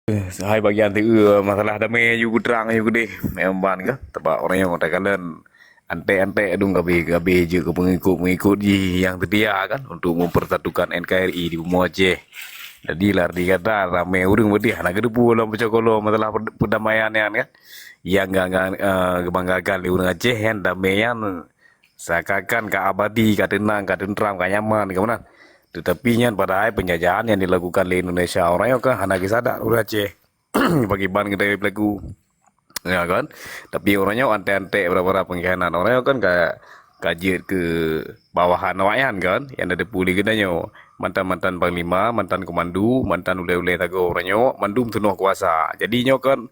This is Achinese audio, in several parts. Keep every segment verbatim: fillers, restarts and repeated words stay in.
Hai bagian sieu masalah damé yue geutrang yue keudeh. Memang ban ka, teubak ureuëng nyang takalon antek-antek dong gabe-gabe jeuet keu peungikot-peungikot jih nyang seutia kan untuk mempersatukan N K R I di bumoe Aceh. Jadi lah dikata ramé ureuëng beudeh hana geuteupeue lom peucokolo masalah perdamaian nyan kan. Nyang ga-, ga-, eh, geubanggakan lé ureuëng Aceh nyan damé nyan seakan-akan ka abadi, ka teunang, ka teuntram, ka nyaman, ka meunan. Tetapi nyan padahai penjajahan yang dilakukan lé Indonesia orang nyoe kan hana geusadak ureuëng Aceh. Bagi ban geutanyoe pelaku. Ya kan? Tapi orang nyoe antek-antek, para-para pengkhianat orang nyoe kan ka, ka jeuet keu bawahan awak nyan kan, yang ada pulih geutanyoe. Mantan-mantan panglima, mantan komando, mantan ulée-ulée sagoe orang nyoe, mandum seunoh kuasa. Jadi nyoe kan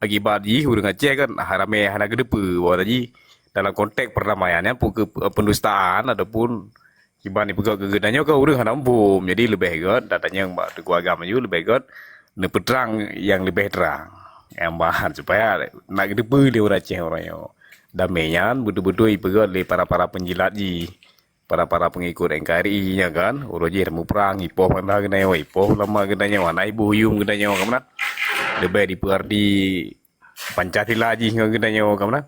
akibat jih ureuëng Aceh kan ramé hana geuteupeue bahwa tadi dalam konteks perdamaian nyan peue keu pendustaan ataupun kiban ipeugét keu geutanyoe kan ureuëng hana muphom. Jadi leubeh gét tatanyong bak teungku agam laju, leubeh gét neupeutrang nyang leubeh trang. Nyang ban supaya nak geuteupeue lé ureuëng Aceh orang nyoe. Damé nyan beutôi-beutôi ipeugét lé para-para penjilat jih, para-para pengikut N K R I nya kan. Uroe jih muprang, ipoh mantah geutanyoe, ipoh ulama geutanyoe, hana iboh yum geutanyoe ka meunan. Leubeh dipeuarti Pancasila jih ngon geutanyoe ka meunan.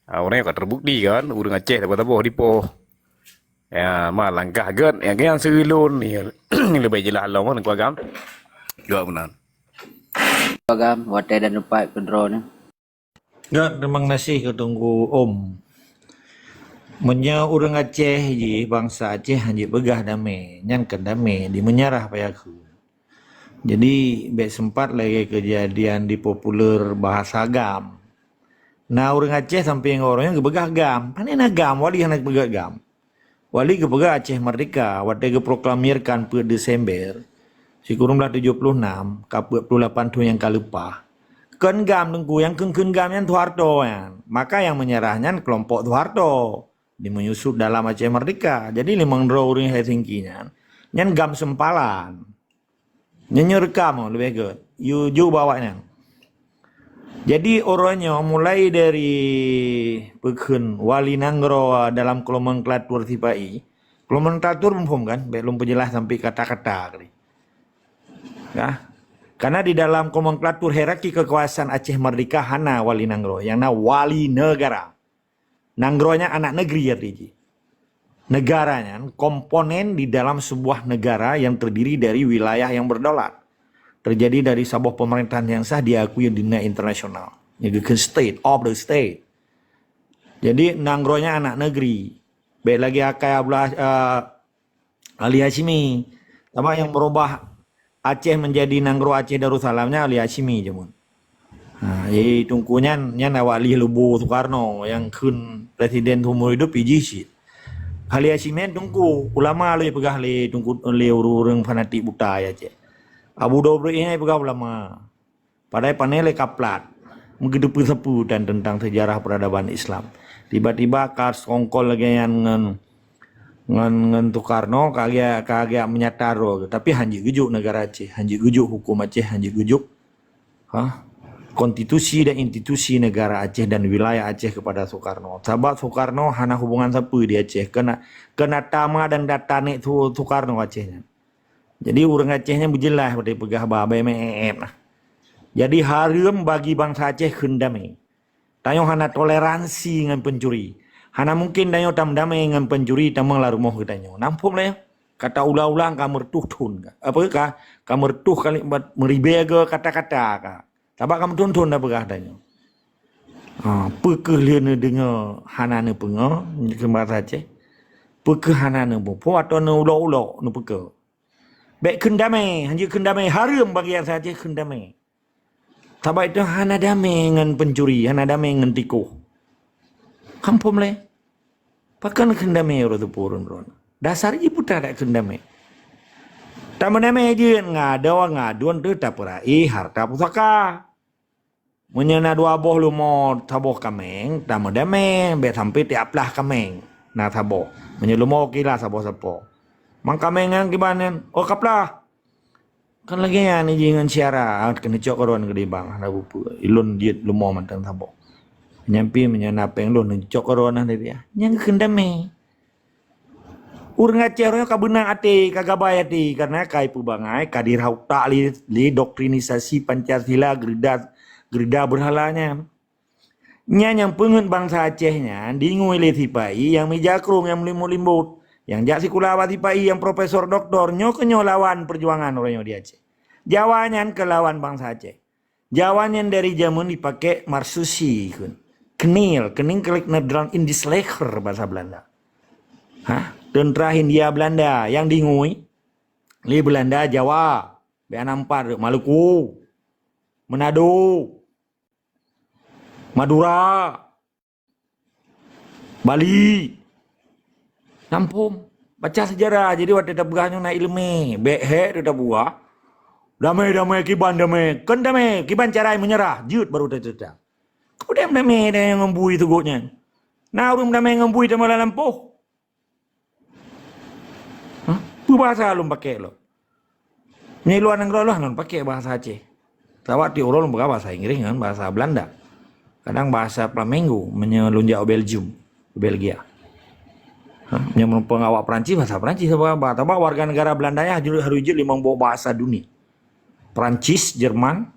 Ha, ureuëng nyoe ka terbukti kan, ureuëng Aceh saboh-saboh dipoh. Ya, ma langkah gét nyang, nyang seugeulon ni leubeh jeulaih lom kan, Teungku Agam. Gét meunan. Agam, watée dan tempat keudroe nyoe. Gét, terima kasih keu Teungku Om. Meunyoe ureuëng Aceh jih, bansa Aceh hanjeuet peugah damé, nyan kon damé, di meunjarah payah kheun. Jadi, bék sempat lagée keujadian di populer bahasa GAM. Na ureuëng Aceh sampoe ngon ureuëng nyan geupeugah GAM. Pane na GAM, Wali hana geupeugah GAM. Wali geupeugah Aceh Merdeka watée geuproklamirkan peuet Desember sikureueng blaih tujoh puluh nam, ka peuet puluh lapan thon nyang ka leupah. Kon GAM Teungku, nyang kheun-kheun GAM nyan Soeharto nyan. Maka nyang meunjarah nyan keulompok Soeharto di menyusup dalam Aceh Merdeka. Jadi limong droe ureuëng Helsinki nyan, nyan GAM sempalan. Nyoe, nyoe rekam oh, leubeh gét. Yue ju bak awaknyan. Jadi uroe nyoe mulai dari peukheun wali nanggroe dalam nomenklatur sipa-i. Nomenklatur muphom kan? Bék lôn peujeulaih sampai kata-kata kali. Ya. Karena di dalam nomenklatur hierarki kekuasaan Aceh Merdeka hana wali nanggroe, nyang na wali negara. Nanggroe nyan anak negeri arti jih. Negara nyan komponen di dalam sebuah negara yang terdiri dari wilayah yang berdaulat. Terjadi dari saboh pemerintahan yang sah diakui di dunia internasional. Yang dikheun state of the state. Jadi nanggroe nyan anak negeri. Bék lagée akai Abdullah, eh, Ali Hasyimi. Sama yang merubah Aceh menjadi nanggroe Aceh Darussalam nyan Ali Hasyimi jameun. Ha, jadi teungku nyan, nyan awak lheueh lubô Soekarno nyang kheun presiden seumur hidup pih jih cit. Ali Hasyimi nyan teungku, ulama lé peugah lé teungku, lé ureuëng fanatik buta ya cit. Abu Dhabi nyan peugah ulama. Padahai pane lé kaplat. Meugeuteupeue sapeue dan tentang sejarah peradaban Islam. Tiba-tiba ka sekongkol lagée nyan ngon, ngon, ngon Soekarno, ka geujak, ka geujak meunyata droe. Tapi hanjeuet geujok negara Aceh, hanjeuet geujok hukum Aceh, hanjeuet geujok, ha, konstitusi dan institusi negara Aceh dan wilayah Aceh kepada Soekarno. Sabab Soekarno hana hubungan sapeue di Aceh. Kena, kena tama dan datanek Soekarno Aceh nyan. Jadi ureuëng Aceh nyan beujeulaih watée peugah ba bai meuéb nah. Jadi hareuem bagi bansa Aceh kheun damé. Tanyoe hana toleransi ngon pencuri. Hana mungken tanyoe tameudamé ngon pencuri tamong lam rumoh geutanyoe. Nampôk lé, kata ulang-ulang ka meureutoh thon ka. Apa ka? Ka meureutoh kali meuribée go kata-kata ka. Sabab ka meuthon-thon tapeugah tanyoe. Ha, peu kheueh lheueh neudeungoe hana neupeungoh, keu bahasa Aceh. Peu kheueh hana neumuphom atau neuulok-ulok, neupeuko. Bék kheun damé, hanjeuet kheun damé, hareuem bagi bansa Aceh kheun damé. Sabab itu hana damé ngon pencuri, hana damé ngon tikoh. Kampung lé. Pakon kheun damé uroe teupeu ureuëng droe. Dasar jih peue dak kheun damé. Tameudamé jeuet ngadoe ngadun teuh tapeura'i harta pusaka. Meunyoe na dua boh leumo saboh kaméng, tameudamé, bék sampai tiap plah kaméng na saboh. Meunyoe leumo kila saboh sapo. Mang kaméng nyan kiban nyan, oh kaplah. Kan lagée nyan jih ngon syara, keuneuk cok keudroe keudibang, hana peue-peue. Ilôn jeuet leumo mantong saboh. Nyan pih meunyoe na péng lôn, neucok keudroe nah dari dia. Nyan kheun damé. Ureuëng Aceh roh nyoe ka beunang até, ka gabai até, karena ka ipeubangai, ka dirhah utak lé, lé doktrinisasi Pancasila, geurida, geurida beurhala nyan. Nyan nyang peungeuet bansa Aceh nyan dingui lé sipa-i nyang mija krong, nyang meulimbot-limbot, nyang jak sikula bak sipa-i nyang profesor doktor, nyoe keuh nyoe lawan peujuangan uroe nyoe di Aceh. Jawa nyan keu lawan bansa Aceh. Jawa nyan dari jameun dipakai marsisi kheun. Knil, keuning klik nedran in die Sleger bahasa Belanda. Ha? Tentara Hindia Belanda nyang dingui lé Belanda Jawa, bèk hana meupat, Maluku, Manado, Madura, Bali. Nampom. Baca sejarah. Jadi watèe tapeugah nyoe na ileumèe, bèk hék teuh tabuah. Damai, damai, kiban damai. Kon damai, kiban cara meunyeurah. Jeuet baru teuh teuh. Keumudian damai dan ngon bui teugot nyan. Na ureuëng damai ngon bui teuma lam lampôh. Hah? Peue bahasa lôn pakai lom? Meunyoe luwa nanggroe lôn hana lôn pakai bahasa Aceh. Sabab tiep uroe lôn peugah bahasa Inggris ngon bahasa Belanda. Kadang bahasa Flamengo meunyoe lôn jak u Belgium, u Belgia. Hah? Meunyoe meureumpang awak Perancis, bahasa Perancis saban. Sabab warga negara Belanda nyan harus jeuet limong boh bahasa dunia. Perancis, Jerman,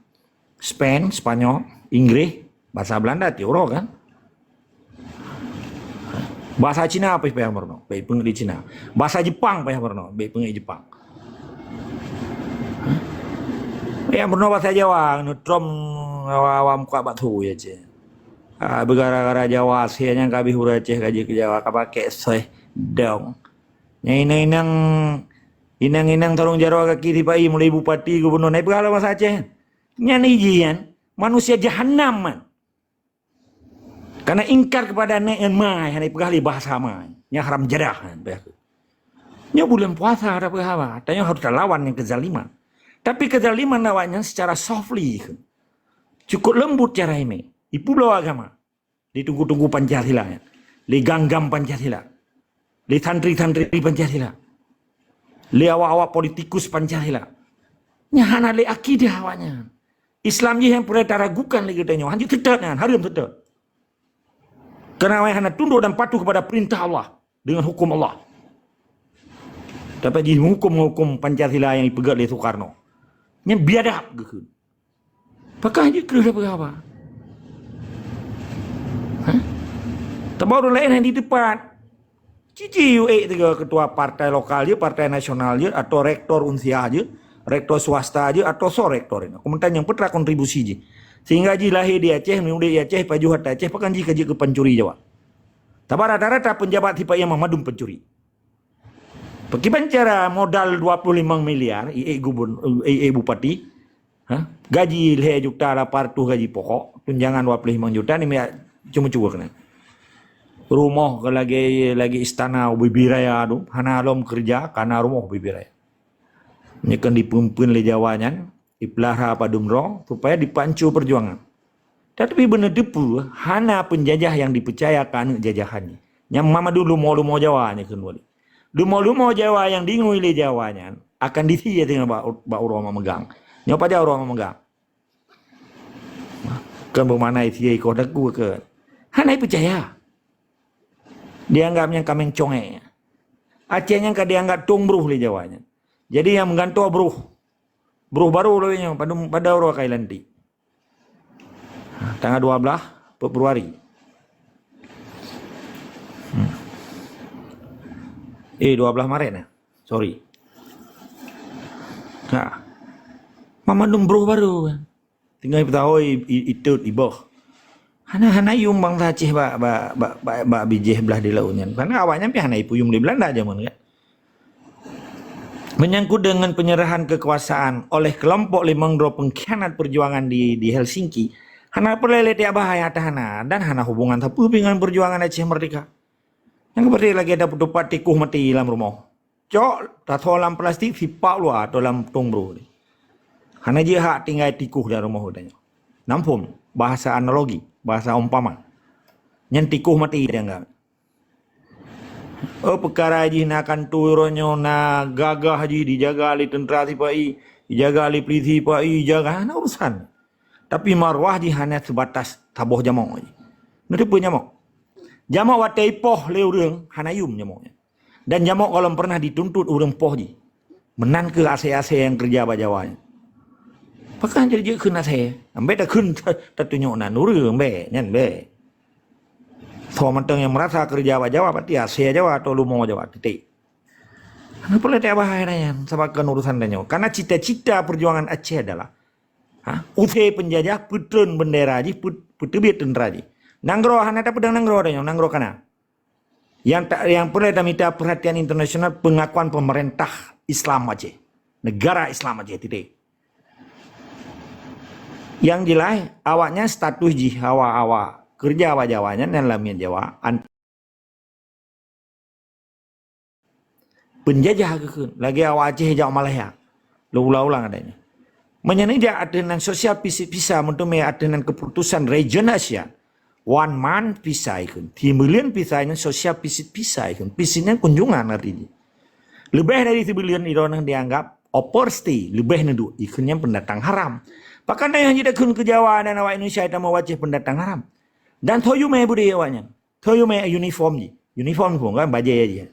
Spain, Spanyol, Inggris, bahasa Belanda tiep uroe kan. Bahasa Cina payah meurunoe, bèk peungeuet di Cina. Bahasa Jepang payah meurunoe, bèk peungeuet di Jepang. Payah meurunoe bahasa Jawa, neutrom awam-awam kuat bak thu ya cit. Ah, beugara-gara Jawa, akhirnya ka habéh ureuëng Aceh ka jeuet keu Jawa, ka pakai soe dong. Nyang inong-inong, inong-inong tarông jaroe kaki sipa-i, mulai bupati, gubunur, na ipeugah lom bahasa Aceh. Nyan iji nyan, manusia jahanam man. Karena ingkar kepada nek ngon mai, hana ipeugah lé bahasa mai. Nyang haram jadah nyan, peugah keu. Nyoe buleuen puasa tapeugah haba, tanyoe harus talawan nyang kezaliman. Tapi kezaliman awak nyan secara softly kheun. Cukup lembut cara imè. Ipeubloe agama. Lé teungku-teungku Pancasila nyan. Lé gam-gam Pancasila. Lé santri-santri Pancasila. Lé awak-awak politikus Pancasila. Nyan hana lé akidah awak nyan. Islam jih nyang peureulèe taragukan lé geutanyoe. Hanjeuet seutôt nyan, hareuem seutôt. Karena awak nyan hana tunduk dan patuh kepada perintah Allah dengan hukum Allah. Tapi jih meuhukum ngon hukum Pancasila nyang ipeugèt lé Soekarno. Nyan biadab geukheun. Pakon jeuet kreueh tapeugah haba? Hah? Teuma ureueng laén hana di teumpat. Cici U E tiga ketua partai lokal jeuet, partai nasional jeuet, atau rektor unsiah jeuet, rektor swasta jeuet, atau so rektor ini. Aku meunan nyang peue teuma kontribusi jih. Sehingga jih lahé di Aceh, meudék di Aceh, pajoh ata Aceh, pakon jih ka jeuet keu pancuri Jawa. Teuma rata-rata peunjabat sipa-i mandum pancuri. Pakiban cara modal dua puluh lima miliar, ié gubun, ié bupati, ha? Gaji lhèe juta lapan ratus gaji pokok, tunjangan dua puluh lima juta ni miak cuma-cuma keunan. Rumoh ka lagèe, lagèe istana ubé-ubé raya tu, hana lom keureuja, kana rumoh ubé-ubé raya. Nyan kan dipeumpeuet lé Jawa nyan, ipeulara padum droe supaya dipanco peujuangan. Tetapi beuneuteupeu hana peunjajah nyang dipeucaya keu aneuk jajahan nyan. Nyan mandum lumo-lumo Jawa nyan kheun wali. Lumo-lumo Jawa nyang dingui lé Jawa nyan akan disie teungoh bak, bak uroe mak meugang. Nyoe pajan uroe mak meugang. Kan beumakna isie ikoh dagu ke. Hana ipeucaya. Dianggap nyan kaméng congék. Aceh nyan ka dianggap tueng broh lé Jawa nyan. Jadi nyang meugantoe broh. Broh barô lagèe nyoe, padum, padum uroe ka ilantik. Tanggai dua blah Februari. Hmm. Eh, dua blah Maret nah. Sorry. Ha. Mandum broh barô kan. Tinggai peutahôi i, i, itot, iboh. Hana, hana yuem bansa Aceh bak, bak, bak, bak, bak bijéh blah di laôt nyan. Karena awak nyan pih hana ipuyuem lé Belanda jameun kan. Menyangkut dengan penyerahan kekuasaan oleh kelompok limong droe pengkhianat perjuangan di, di Helsinki, hana peureulèe lé tiep bahai ata hana dan hana hubungan sapeue pih ngon perjuangan Aceh Merdeka. Nyang keupeurtama lagèe tapeutupat tikoh maté lam rumoh. Cok, tasoe lam plastik, sipak luwa atau lam tueng broh. Hana jeuet hak tinggai tikoh lam rumoh geutanyoe. Nampôm, bahasa analogi, bahasa umpama. Nyan tikoh maté dianggap. Oh, peukara jih na kantô uroe nyoe, na gagah jih dijaga lé teuntra sipa-i, dijaga lé pulisi sipa-i, dijaga, hana urusan. Tapi marwah jih hana seubatas saboh jamok jih. Neuteupeue jamok? Jamok watèe ipoh lé ureueng, hana yuem jamok nyan. Dan jamok gohlom pernah dituntut ureuëng poh jih. Meunan keuh asèe-asèe nyang keureuja bak Jawa nyan. Pakon jadi jeuet kheun asèe? Ambek takheun ta-, tatunyok nan ureuëng, ambek nyan ambek. Soe mantong nyang meurasa keureuja bak Jawa, berarti asèe Jawa atau lumoe Jawa, titik. Kenapa lé tak bahaya nyan? Sabab kon urusan tanyoe. Karena cita-cita perjuangan Aceh adalah, ha, usé penjajah, peutreun bendera jih, peut-, peuteubiet tentera jih. Nanggroe hana tapeudong nanggroe tanyoe, nanggroe kana. Yang ta-, yang perlu tamita perhatian internasional, pengakuan pemerintah Islam Aceh. Negara Islam Aceh, titik. Yang jelas, awaknyan status jih awak-awak keureuja bak Jawa nyan, nyan lamiet Jawa, an-, penjajah geukheun, lagèe awak Aceh jak Malaya. Lôn ulang-ulang adanya. Meunyoe jak ateueh nan sosial visit visa, meuteumé ateueh nan keputusan region Asia. One month visa ikheun, timeulien visa nyan sosial visit visa ikheun. Visit nyan kunjungan arti jih. Leubeh dari sibuleuen droeneuh dianggap overstay, leubeh neuduek, ikheun nyan pendatang haram. Pakon tanyoe jidakheun keu Jawa dan awak Indonesia tamong Aceh pendatang haram. Dan thoyumé budaya awaknyan. Thoyumé uniform jih. Uniform pun kan bajèe jih.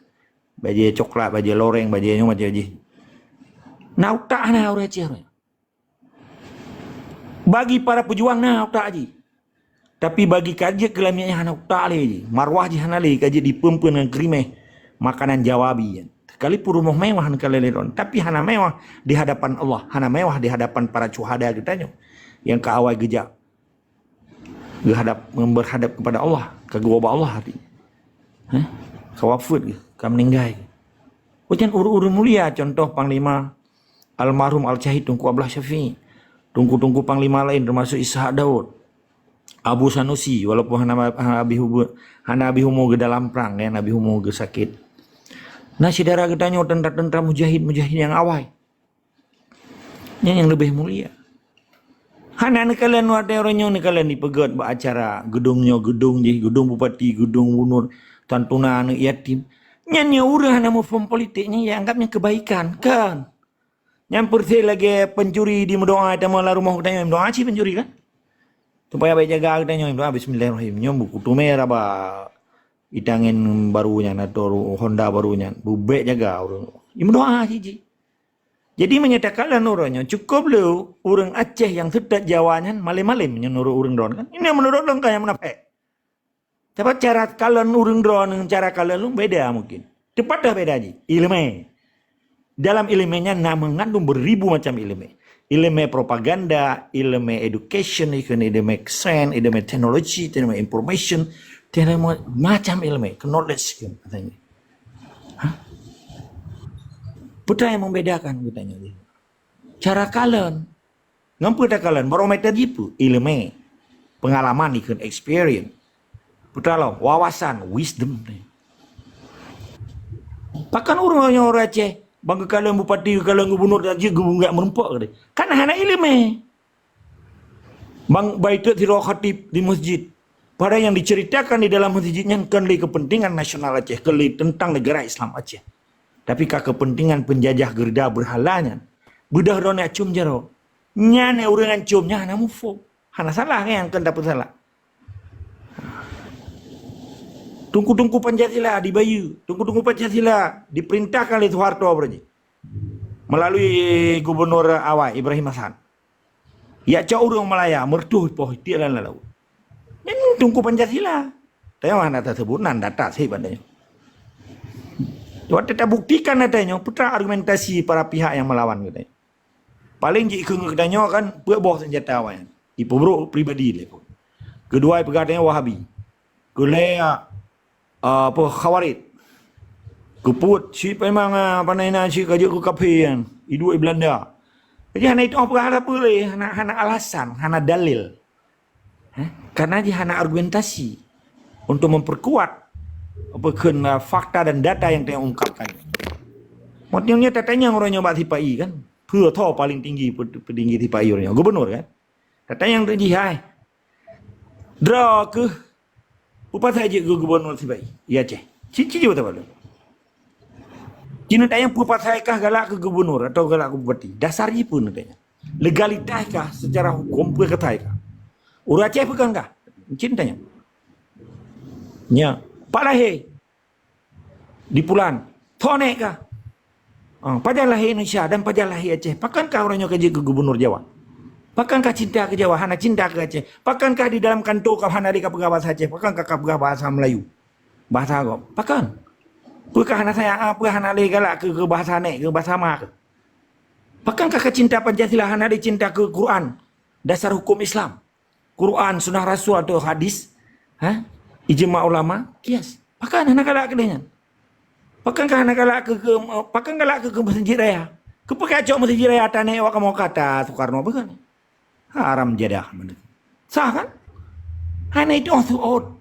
Bajèe coklat, bajèe loreng, bajèe nyoe, bajèe jih. Na utak hana ureuëng Aceh. Bagi para pejuang na utak jih. Tapi bagi ka jeuet keu lamiet nyan hana utak lé jih. Marwah jih hana lé, ka jeuet dipeuen-peuen ngon keurimeh. Makanan Jawa bi nyan. Sekalipun rumoh mewah neukalon lé droen, tapi hana mewah di hadapan Allah, hana mewah di hadapan para syuhada geutanyoe nyang ka awai geujak geuhadap, berhadap kepada Allah, ka geuwoe bak Allah hati. Hah? Ka wafeuet geuh, ka meuninggai geuh. Ujan ureuëng-ureuëng mulia, contoh Panglima almarhum Al-Syahid Teungku Abdullah Syafi'i, teungku-teungku panglima laén, termasuk Ishak Daud, Abu Sanusi, walaupun hana, hana habéh umu-, hana habéh umu geuh dalam prang, ya, hana habéh umu geuh sakét. Na syedara geutanyoe tentara-tentara mujahid-mujahid nyang awai. Nyan nyang leubeh mulia. Hana neukalon watèe uroe nyoe neukalon dipeugöt bak acara geudong nyoe, geudong jih, geudong bupati, geudong gubunur, santuna aneuk yatim. Nyan nyoe ureuëng hana muphom politik nyan, ya anggap nyan kebaikan, kan? Nyan peureuséh lagèe pencuri di meudoa, tamong lam rumoh geutanyoe meudoa cit pencuri, kan? Supaya bèk jaga geutanyoe meudoa, bismillahirrahmanirrahim. Nyoe buku tumè raba itangen baru nyan atau Honda baru nyan. Bubek jaga ureuëng. Meudoa cit jih. Jadi meunyoe takalon uroe nyoe, cukup lé ureuëng Aceh nyang seutôt Jawa nyan malém-malém meunyoe nurot ureuëng droen kan. Ini menurut lôn kan nyang munafék. Tapi cara kalon ureuëng droen ngon cara kalon lôn beda mungkin. Teupadah beda jih. Ileumèe. Dalam ileumèe nyan na meungandung beribu macam ileumèe. Ileumèe propaganda, ileumèe education, ileumèe science, ileumèe teknologi, ileumèe information, ileumèe macam ileumèe, knowledge kan katanya. Hah? Peue nyang membedakan katanya? Cara kalon. Ngon peue takalon? Barometer jih peue? Ileumèe. Pengalaman ikheun experience. Peue lom, wawasan, wisdom. Pakon ureuëng nyoe ureuëng Aceh, bang geukalon bupati, geukalon gubunur, dan jih geubunggak meurumpok geude. Kan hana ileumèe. Bang baiteuet sidroe khatib di masjid. Padahal yang diceritakan di dalam masjid nyan kon lé kepentingan nasional Aceh, kon lé tentang negara Islam Aceh. Tapi ka kepentingan penjajah geureuda beurhala nyan. Beudôh droeneuh acum jaroe. Nyan ureuëng acum nyan hana muphom. Hana salah kan, kon dapeuet salah. Teungku-teungku Pancasila dibayeue. Teungku-teungku Pancasila diperintahkan lé Soeharto beureuji. Melalui gubernur awai, Ibrahim Hasan. Yak cok ureuëng Malaya, meureutoh poh tiek lam laôt. Nyan teungku Pancasila. Tapi hana tasebut nan data sih padanya. Waktu tabuktikan data nyoe, peue argumentasi para pihak yang melawan katanya. Paling jih keu geutanyoe kan, peuet boh senjata awaknyan. Ipeubrok pribadi lé pun. Keudua peugah tanyoe Wahabi. Keulhèe, ah, apa, Khawarij. Keupeuet, cit memang, ah, apa na, cit ka jeuet keu kafé nyan. Iduek Belanda. Jadi hana itu'oh peugah hana peue lé, hana, hana alasan, hana dalil. Hah? Karena jih hana argumentasi untuk memperkuat apa kheun, ah, fakta dan data yang tanyoe ungkapkan. Maksudnya tatanyong uroe nyoe bak sipa-i kan, peue tho paling tinggi pe-, petinggi sipa-i uroe nyoe? Gubernur kan? Tatanyong teuk jih, hai. Droe keuh peue pasai jeuet keu gubernur sipa-i? Ya Aceh. Cit-cit jih beutôi. Cit neutanyong peue pasai kah galak keu gubernur atau galak keu bupati? Dasar jih peue neutanyong? Legalitas kah secara hukum peue katai kah? Ureuëng Aceh peue kon kah? Cit neutanyong. Nya, pat lahé? Di Pulan. Tho nèk kah? Ah, pajan lahé Indonesia dan pajan lahé Aceh? Pakon kah uroe nyoe ka jeuet keu gubernur Jawa? Pakon kah cinta keu Jawa, hana cinta keu Aceh? Pakon kah di dalam kantô kah hana lé kapeugah bahasa Aceh? Pakon kah kapeugah bahasa Melayu? Bahasa gob. Pakon? Peue kah hana sayang, ah, peue hana lé galak keu, keu bahasa nèk, keu bahasa ma kah? Pakon kah kacinta Pancasila hana lé cinta keu Quran, dasar hukum Islam? Quran, sunnah Rasul atau hadis, ha? Ijma ulama, kias. Pakon hana galak keu lé nyan? Pakon kah hana galak keu, keu, pakon galak keu, keu Masjid Raya? Keupeue kacok Masjid Raya tanèk awak kamoe kata Soekarno, pakon? Haram jadah beuna. Sah kan? Hana itu suot.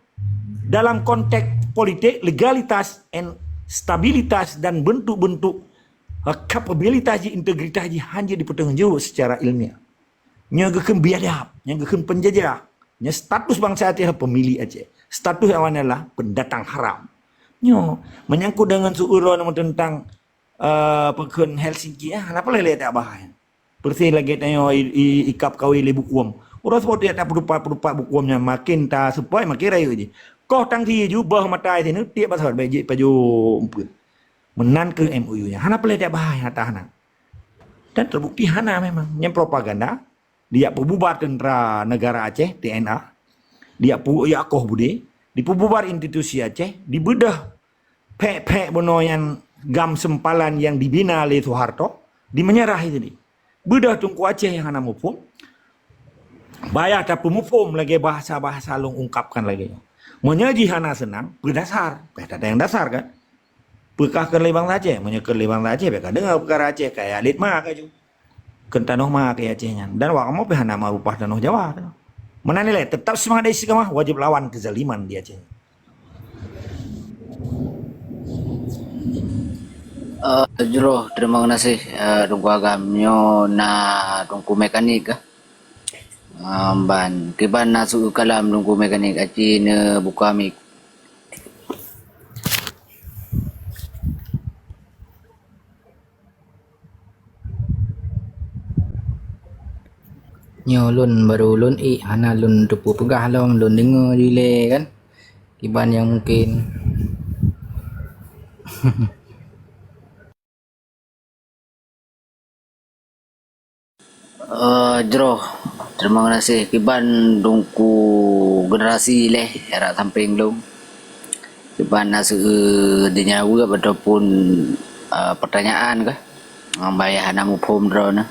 Dalam konteks politik, legalitas and stabilitas dan bentuk-bentuk, eh, kapabilitas jih, integritas jih hana jipeuteungeut secara ilmiah. Nyoe geukheun biadab, nyoe geukheun penjajah. Nyoe status bansa Aceh pemilik Aceh. Status awaknyan adalah pendatang haram. Nyoe menyangkut dengan seuuroe tentang, eh, peukheun Helsinki, ah, hana peureulèe lé tabahai. Persis lagèe tanyoe i, i, ikab kawé lé bukom. Uroe saboh tiep tapeudupat-peudupat bukom nyan, makin taseupai makin rayeuk jih. Koh tang sie ju boh mata sineuk tiep bak sabat bèk jeuet pajoh umpeuet. Meunan keuh M O U nyan. Hana peureulèe tabahai, hana hana. Dan terbukti hana memang. Nyan propaganda. Dijak peububar teuntra negara Aceh, T N A. Dijak pu-, jak koh beudé. Dipeububar institusi Aceh. Dibeudôh phèk-phèk bunoe nyang gam sempalan nyang dibina lé Soeharto. Dimeunyeurah itu di. Beudôh Teungku Aceh nyang hana muphom. Payah tapeumuphom lagèe bahasa-bahasa lôn ungkapkan lagèe nyoe. Meunyoe jih hana seunang, peue dasar? Payah tatanyong dasar kan? Peue kah kheun lé bansa Aceh? Meunyoe kheun lé bansa Aceh, bèk kadeungö peukara Aceh, kaya lét ma kaju. Kheun tanoh ma keu Aceh nyan. Dan awak kamoe pih hana meurubah tanoh Jawa. Meunan ilèe, teutap seumangat istiqamah, wajéb lawan keuzaliman di Aceh. Eh, jroh, terima kasih, eh, Teungku Agam. Nyoe na Teungku Mekanik kah? Ah, ban, kiban na su kalam Teungku Mekanik, aci neubuka mik. Nyoe lôn barô lôn ék, hana lôn teupeu peugah lom, lôn deungö ju ilèe kan. Kiban nyang mungken. Eh, jroh, terima kasih. Kiban Teungku generasi ilèe, jarak sampéng lôn. Kiban na su, eh, tanyong jaweueb ataupun, eh, pertanyaan kah? Nyang baya hana muphom droeneuh.